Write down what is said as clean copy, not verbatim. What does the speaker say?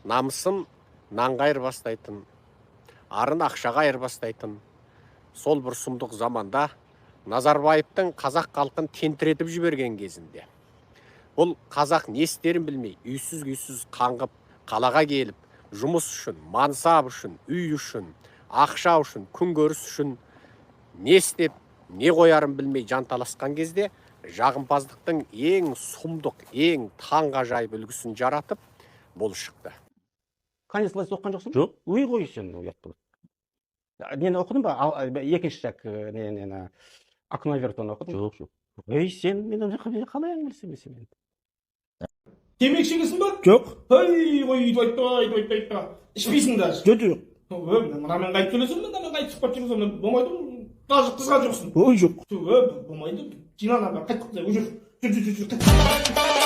Намысын нанға айырбастайтын, арын ақшаға айырбастайтын сол бір сұмдық заманда, Назарбаевтың қазақ халқын тентіретіп жіберген кезінде, бұл қазақ не істерін білмей, үйсіз күйсіз қаңғып, қалаға келіп, жұмыс үшін, мансап үшін, үй үшін, ақша үшін, күнкөріс үшін не істеп, не қоярын білмей жанталасқан кезде, жағымпаздықтың ең сұмдық, ең таңғажайып үлгісін жаратып, бұл шықты. «Конец власти» оқыған жоқсың? Жоқ. Ой, ғой, сен ұят болады. Нені оқыдың ба? Екінші жақ, нені, «Окно Овертона» оқыдың? Жоқ. Ей, сен мен қалай әңгімелесемін сен енді? Темекі шегесің ба? Жоқ. Ей, қой, өйтіп айтпа, өйтіп айтпа, айтпа. Ішпейсің даже. Жоқ. Ө, мынамен қайтып сөйлесем, мынамен қайтып сұхбат жүргіземін, болмайды ғой. Даже қызған жоқсың. Ой, жоқ. Ө, болмайды. Жина, ана, қайт, жүр, жүр, жүр, жүр, жүр, қайт.